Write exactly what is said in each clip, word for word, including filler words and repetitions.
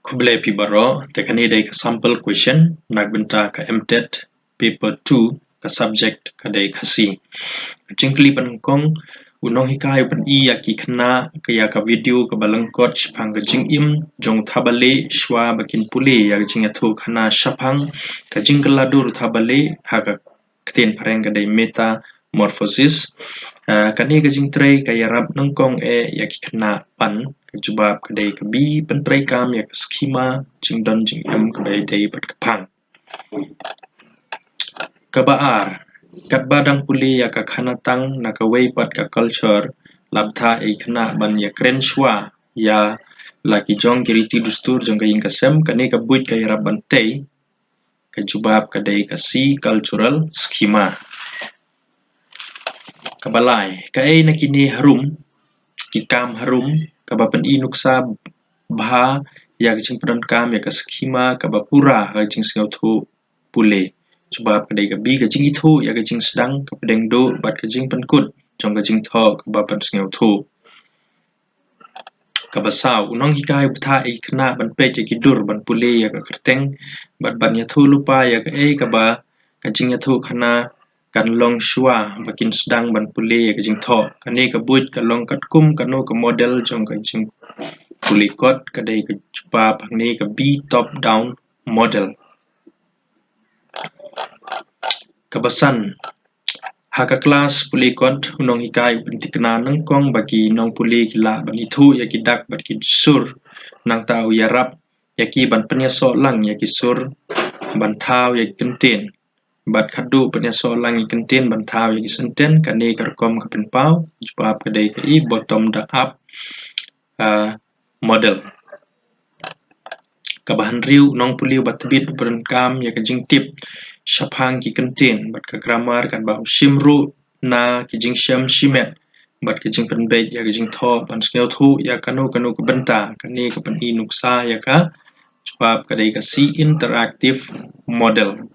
Khublei phi baroh, te kane dei ka sample question na ka bynta ka M TET paper two, ka subject ka dei Khasi. Ka jingkylli ba nyngkong, u nonghikai u pyni ïa ki khynnah ka ïa ka video kaba lyngkot shaphang ka jingim jong u thaw balieh shwa ba kin pule ïa ka jingïathuhkhana shaphang ka jingkylla dur u thaw balieh, ha ka ktien phareng ka dei metamorphosis. Ah, kane ka jingtrei ka ïarap nyngkong eh ïa ki khynnah ban, ka jubab ka dei ka B, pyntreikam ïa ka schema jingdon jingem kaba ïadei bad ka phang. Kaba ar, katba dang pule ïa ka khana tang na kawei pat ka culture, la bthah ïa ki khynnah ban ïakren shwa ïa la ki jong ki riti dustur jong ka ïing ka sem, kane ka buit ka ïarap ban tei, ka jubab ka dei ka C, cultural schema. Kaba lai, kaei na kine harum, ki kam harum, kaba pyni nuksa bha ïa ka jingpyndonkam ïa ka schema kaba pura ha ka jingsngewthuh pule. Jubab ka dei ka B, ka jingithuh ïa ka jingsdang, ka pdeng duh bad ka jingpynkut jong ka jingthoh kaba pynsngewthuh. Kaba saw, u nonghikai u bthah ïa ki khynnah ban peit ïa ki dur ban pule ïa ka kyrteng bad ban ïathuh lypa ïa kaei kaba ka jingïathuhkhana kan long shwa ba kin sdang ban pule ïa ka jingthoh. Kane ka buit ka long katkum kano ka model jong ka jingpule kot, ka dei, ka jubab hangne ka B, top down model. Kaba san, ha ka klas pule kot u nonghikai u pynthikna nyngkong ba ki nongpule ki lah ban ithuh ïa ki dak bad ki sur, nangta u ïarap ïa ki ban pynïasoh lang ïa ki sur ban thaw ïa ki kyntien. Bad khatduh pynïasoh lang ïa ki kyntien ban thaw ïa ki senten, kane ka rukom ka pynpaw, jubab ka dei ka E, bottom up, ah, model. Kaba hynriew, u nongpule uba tbit u pyndonkam ïa ka jingtip shaphang ki kyntien bad ka grammar, katba u shim ruh na ki jingshem shimet bad ki jingpynbeit ïa ka jingthoh ban sngewthuh ïa kano kano ka bynta, kane ka pyni nuksa ïa ka, jubab ka dei ka C, interactive model.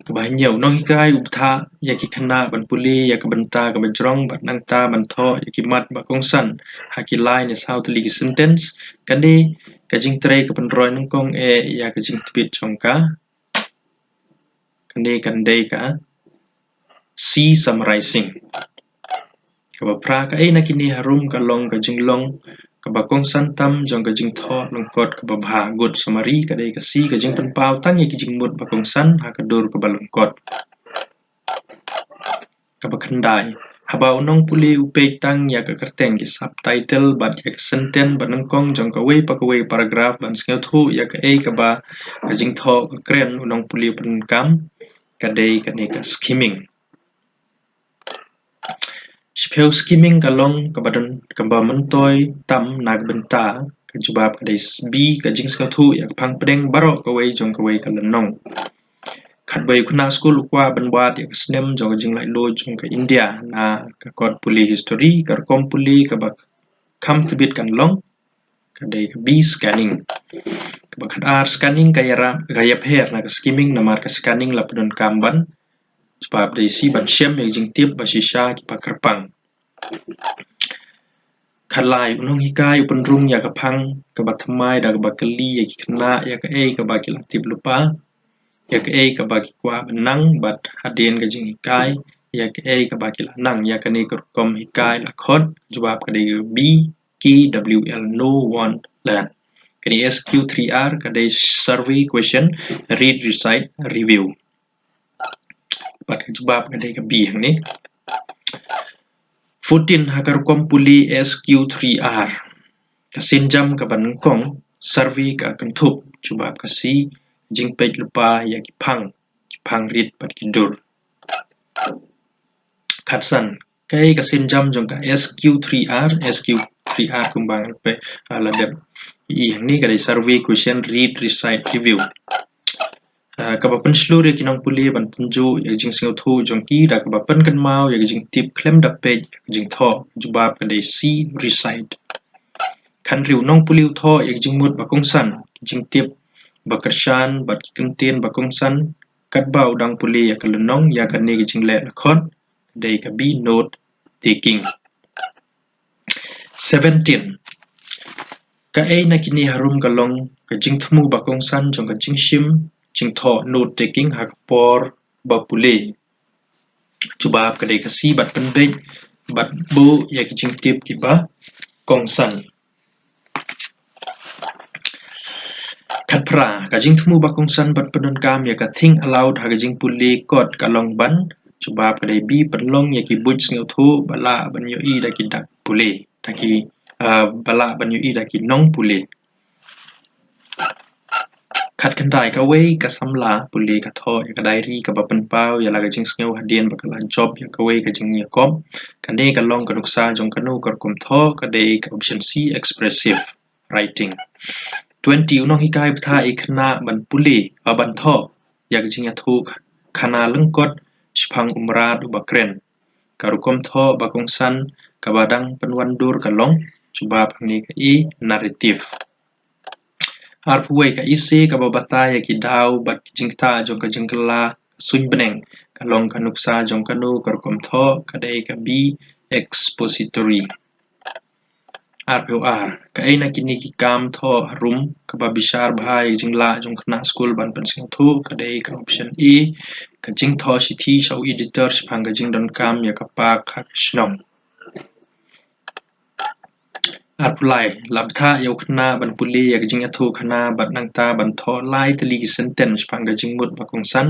Kaba hynñiew, u nonghikai u bthah ïa ki khynnah ban pule ïa ka bynta kaba jrong bad nangta ban thoh ïa ki mat ba kongsan ha ki lai ne saw tylli ki sentence, kane ka jingtrei ka pynroi nyngkong eh ïa ka jingtbit jong ka, kane kan dei ka C, summarizing. Kaba phra, kaei na kine harum ka long ka jinglong kaba kongsan tam jong ka jingthoh lyngkot kaba bha, good summary, ka dei ka C, ka jingpynpaw tang ïa ki jingmut ba kongsan ha ka dur kaba lyngkot. Kaba khyndai, haba u nongpule u peit tang ïa ka kyrteng, ki subtitle bad ïa ka senten ba nyngkong jong kawei pa kawei paragraph ban sngewthuh ïa kaei kaba ka jingthoh ka kren, u nongpule u pyndonkam, ka dei kane ka skimming. Shiphew, skimming ka long kaba don, kaba myntoi tam na ka bynta, ka jubab ka dei B, ka jingsngewthuh ïa ka phang pdeng baroh kawei jong kawei ka lynnong. Khatwei, u khynnah skul u kwah ban wad ïa ka snem jong ka jinglaitluid jong ka India na ka kot pule history, ka rukom pule kaba kham tbit kan long, ka dei ka B, scanning. Kaba khatar, scanning ka ïarap, ka ïapher na ka skimming namar ka scanning la pyndonkam ban, jubab dei C, ban shem ïa ka jingtip ba shisha ki ba kyrpang. Khatlai, u nonghikai u pynrung ïa ka phang kaba thymmai da kaba kylli ïa ki khynnah ïa kaei kaba ki la tip lypa, ïa kaei kaba ki kwah ban nang bad hadien ka jinghikai ïa kaei kaba ki la nang, ïa kane ka rukom hikai la khot, jubab ka dei ka B, K W L, know, want, learn. Kane S Q three R ka dei survey question, read, recite, review. Bad ka jubab ka dei ka B hangne. Fourteen, ha ka rukom pule S Q three R, ka sienjam kaba nyngkong, survey ka kynthup, jubab ka C, jingpeit lypa ïa ki phang, ki phang rit bad ki dur. Khatsan, kaei ka sienjam jong ka S Q three R, S Q three R kumba ngan peit, ah, la dep ïohi hangne, ka dei survey question, read, recite, review. Ah, kaba pynshlur ïa ki nongpule ban pynjuh ïa ka jingsngewthuh jong ki da kaba pynkynmaw ïa ka jingtip khlem da peit ïa ka jingthoh, jubab ka dei C, recite. Khathynriew, u nongpule u thoh ïa ka jingmut ba kongsan, ki jingtip ba kyrshan bad ki kyntien ba kongsan katba u dang pule ïa ka lynnong, ïa kane ka jingleh la khot, ka dei ka B, note taking. Seventeen, Kaei na kine harum ka long ka jingthmu ba kongsan jong ka jingshim, jingthoh, note taking ha ka por ba pule. Jubab ka dei ka C, bad pynbeit bad buh ïa ki jingtip kiba kongsan. Khatphra, ka jingthmu ba kongsan bad pyndonkam ïa ka think aloud ha ka jingpule kot ka long ban. Jubab ka dei B, pynlong ïa ki buit sngewthuh ba lah ban ïohi da ki dak pule, da ki, ah, ba lah ban ïohi da ki nongpule. Khatkhyndai, kawei ka samla pule ka thoh ïa ka diary kaba pynpaw ïa la ka jingsngew hadien ba ka la jop ïa kawei ka jingïakop. Kane ka long ka nuksa jong kano ka rukom thoh? Ka dei ka option C, expressive writing. Twenty, u nonghikai u bthah ïa ki khynnah ban pule, ah, ban thoh ïa ka jingïathuh khana lyngkot shaphang u mrad uba kren. Ka rukom thoh ba kongsan kaba dang pynwandur ka long, jubab hangne ka A, narrative. Arphew wei, ka essay kaba batai ïa ki daw bad ki jingktah jong ka jingkylla suiñ bneng ka long ka nuksa jong kano ka rukom thoh? Ka dei ka B, expository. Arphew ar, kaei na kine ki kam thoh harum kaba bishar bha ïa ka jinglah jong khynnah skul ban pynsngewthuh? Ka dei ka option A, ka jingthoh shithi sha u editor shaphang ka jingdonkam ïa ka park ha ka shnong. Arphew lai, la bthah ïa u khynnah ban pule ïa ka jingïathuh khana bad nangta ban thoh lai tylli ki sentence shaphang ka jingmut ba kongsan.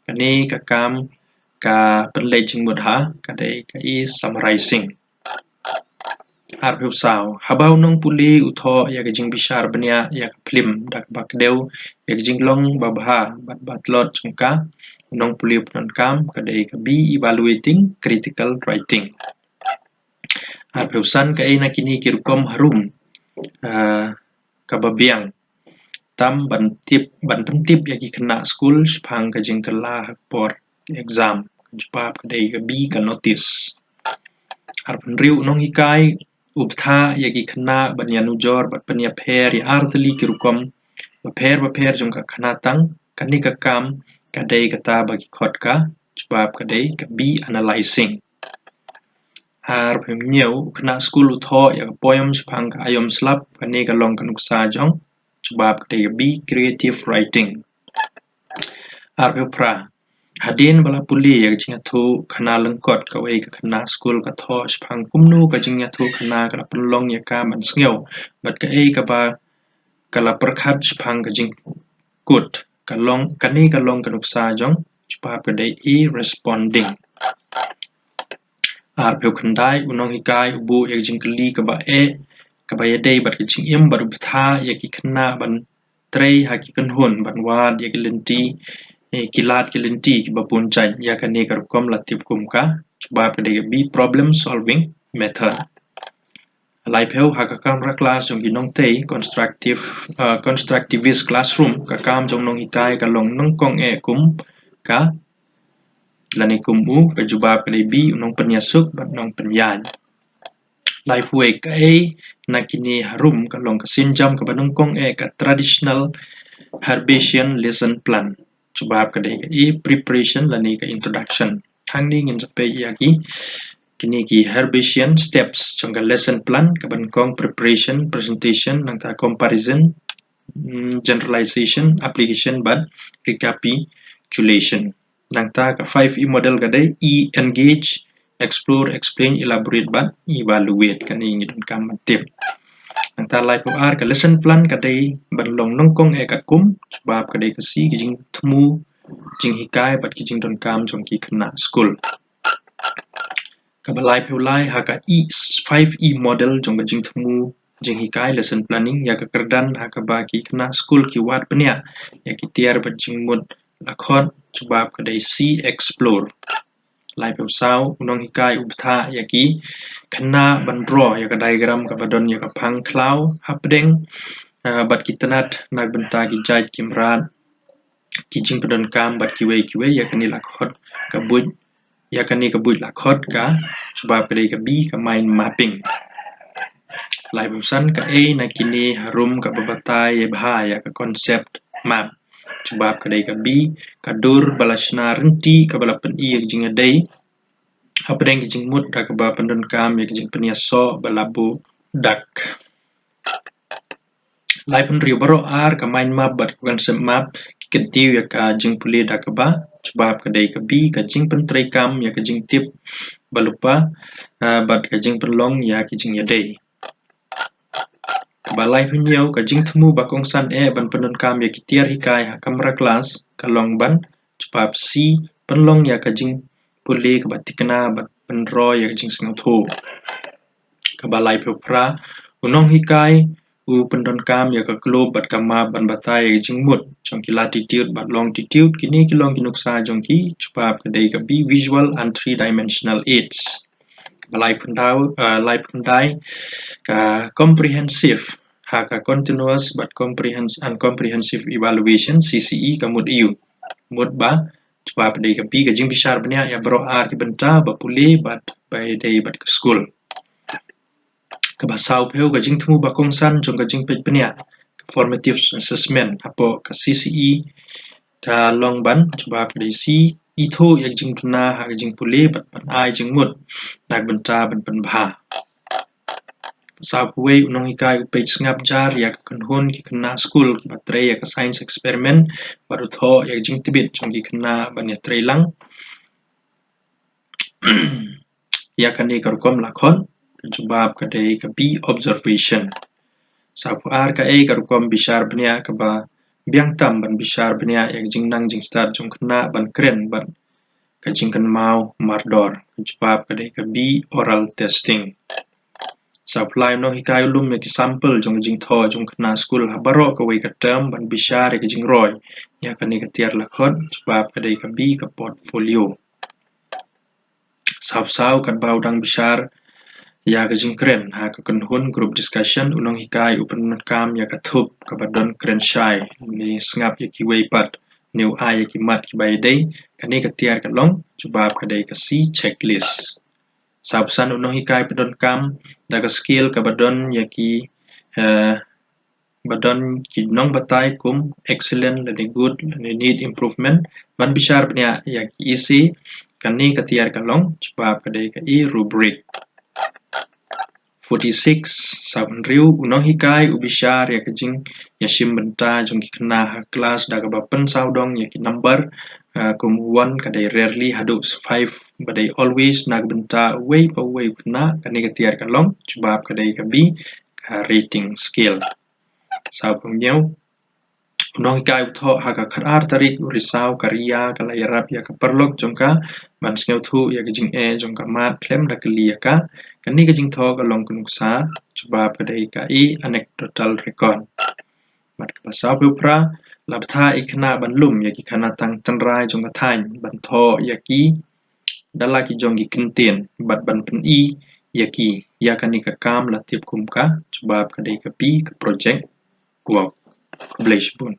Kane ka kam ka pynleit jingmut ha, ka dei ka A, summarizing. Arphew saw, haba u nongpule u thoh ïa ka jingbishar bniah ïa ka phlim da kaba kdew ïa ka jinglong babha bad ba tlot jong ka, u nongpule u pyndonkam, ka dei ka B, evaluating critical writing. Arphew san, kaei na kine ki rukom harum, ah, kaba biang tam ban tip, ban pyntip ïa ki khynnah skul shaphang ka jingkylla ha ka por exam? Ka jubab ka dei ka B, ka notice. Arphew hynriew, u nonghikai u bthah ïa ki khynnah ban ïanujor bad pynïapher ïa ar tylli ki rukom bapher bapher jong ka khynnah tang. Kane ka kam ka dei kata ba ki khot ka jubab ka dei ka B, analyzing. Arphew hynñiew, u khynnah skul u thoh ïa ka poem shaphang ka aïom slap. Kane ka long ka nuksa jong, jubab ka dei ka B, creative writing. Arphew phra, hadien ba la pule ïa ka jingïathuh khana lyngkot, kawei ka khynnah skul ka thoh shaphang kumno ka jingïathuh khana ka la pynlong ïa ka ban sngew bad kaei kaba ka la pyrkhat shaphang ka jingkut. Ka long, kane ka long ka nuksa jong, jubab ka dei A, responding. Arphew khyndai, u nonghikai u buh ïa ka jingkylli kaba eh, kaba ïadei bad ka jingim bad u bthah ïa ki khynnah ban trei ha ki kynhun ban wad ïa ki lynti, eh, ki lad ki lynti kiba bun jait. Ïa kane ka rukom la tip kum ka jubab ka dei ka B, problem solving method. Laiphew, ha ka kamra klas jong ki nongtei, constructive, ah, constructivist classroom, ka kam jong nonghikai ka long nyngkong eh kum ka, lane kum u, ka jubab ka dei B, u nongpynïasuk bad nongpynïaid. Laiphew wei, kaei na kine harum ka long ka sienjam kaba nyngkong eh ka traditional Herbartian lesson plan? Jubab ka dei ka A, preparation lane ka introduction. Hangne ngin sa peit ïa ki, kine ki Herbartian steps jong ka lesson plan. Kaba nyngkong preparation, presentation, nangta comparison, mm, generalization, application bad recapitulation. Nangta ka five E model ka dei E, engage, explore, explain, elaborate bad evaluate. Kane ngi donkam ban tip. Nangta laiphew ar, ka lesson plan ka dei ban long nyngkong eh katkum? Jubab ka dei ka C, ki jingthmu jinghikai bad ki jingdonkam jong ki khynnah skul. Kaba laiphew lai, ha ka E, five E model jong ka jingthmu jinghikai, lesson planning, ïa ka kyrdan ha kaba ki khynnah skul ki wad bniah ïa ki tiar bad jingmut la khot, jubab ka dei C, explore. Laiphew saw, u nonghikai u bthah ïa ki khynnah ban draw ïa ka diagram kaba don ïa ka phang khlaw hapdeng, ah, bad ki tnat na ka bynta ki jait ki mrad, ki jingpyndonkam bad kiwei kiwei. Ïa kane la khot ka buit, ïa kane ka buit la khot ka jubab ka dei ka B, ka mind mapping. Laiphew san, kaei na kine harum kaba batai ïa bha ïa ka concept map? Jubab ka dei ka B, ka dur ba la shna rynti kaba la pyni ïa ka jingïadei hapdeng ka jingmut da kaba pyndonkam ïa ka jingpynïasoh ba la buh dak. Laiphew hynriew, baroh ar ka mind map bad ka concept map ki kyntiew ïa ka jingpule da kaba jubab ka dei ka B, ka jingpyntreikam ïa ka jingtip ba lypa, ah, bad ka jingpynlong ïa ki jingïadei. Kaba laiphew hynñiew, ka jingthmu ba kongsan eh ban pyndonkam ïa ki tiar hikai ha kamra klas ka long ban jubab C, pynlong ïa ka jingpule kaba thikna bad pynroi ïa ka jingsngewthuh. Kaba laiphew phra, u nonghikai u pyndonkam ïa ka klub bad ka map ban batai ïa ka jingmut jong ki latitude bad longitude, kine ki long ki nuksa jong ki, jubab ka dei ka B, visual and three dimensional aids. Kaba laiphew khyndai, ah, laiphew khyndai, ka comprehensive, ha ka continuous bad comprehensive and comprehensive evaluation, C C E, ka mut aiu? Mut ba jubab dei ka B, ka jingbishar bniah ïa baroh ar ki bynta, ba pule bad ba ïadei bad ka skul. Kaba sawphew, ka jingthmu ba kongsan jong ka jingpeit bniah, ka formative assessment, hapoh ka C C E ka long ban jubab ka dei C, ithuh ïa ka jingduna ha ka jingpule bad ban ai jingmut na ka bynta ban pynbha. Sawphew wei, u nonghikai u peit sngap jar ïa ka kynhun ki khynnah skul kiba trei ïa ka science experiment bad u thoh ïa ka jingtbit jong ki khynnah ban ïatrei lang ïa kane ka rukom lakhot, ka jubab ka dei ka B, observation. Sawphew ar, kaei ka rukom bishar bniah kaba biang tam ban bishar bniah ïa ka jingnang jingstad jong khynnah ban kren bad ka jingkynmaw mardor? Ka jubab ka dei ka B, oral testing. Sawphew lai, u nonghikai u lum ïa ki sample jong ka jingthoh jong khynnah skul ha baroh kawei ka term ban bishar ïa ka jingroi ïa kane ka tiar lakhot, jubab ka dei ka B, ka portfolio. Sawphew saw, katba u dang bishar ïa ka jingkren ha ka kynhun group discussion, u nonghikai u pyndonkam ïa ka thup kaba don kren shai, ne sngap ïa kiwei pat, ne u ai ïa ki mat kiba ïadei. Kane ka tiar ka long, jubab ka dei ka C, checklist. Sawphew san, u nonghikai u pyndonkam da ka skill kaba don ïa ki, eh, ba don ki nongbatai kum excellent lane good lane need improvement ban bishar bniah ïa ki essay. Kane ka tiar ka long, jubab ka dei ka A, rubric. Forty-six, sawphew hynriew, u nonghikai u bishar ïa ka jingïashim bynta jong ki khynnah ha klas da kaba pynsawdong ïa ki number, ah, kum one ka dei rarely haduh five ba dei always na ka bynta uwei pa uwei u khynnah. Kane ka tiar ka long, jubab ka dei ka B, ka rating scale. Sawphew hynñiew, u nonghikai u thoh ha ka khatar tarik u Risaw ka Ria ka la ïarap ïa ka paralok jong ka ban sngewthuh ïa ka jingeh jong ka mat khlem da kylli ïa ka. Kane ka jingthoh ka long ka nuksa, jubab ka dei ka A, anecdotal record. Bad kaba sawphew phra, la bthah ïa ki khynnah ban lum ïa ki khana tang tynrai jong ka thaiñ ban thoh ïa ki da la ki jong ki kyntien bad ban pyni ïa ki ïa kane ka kam la tip kum ka, jubab ka dei ka B, ka project work. Khublei shibun.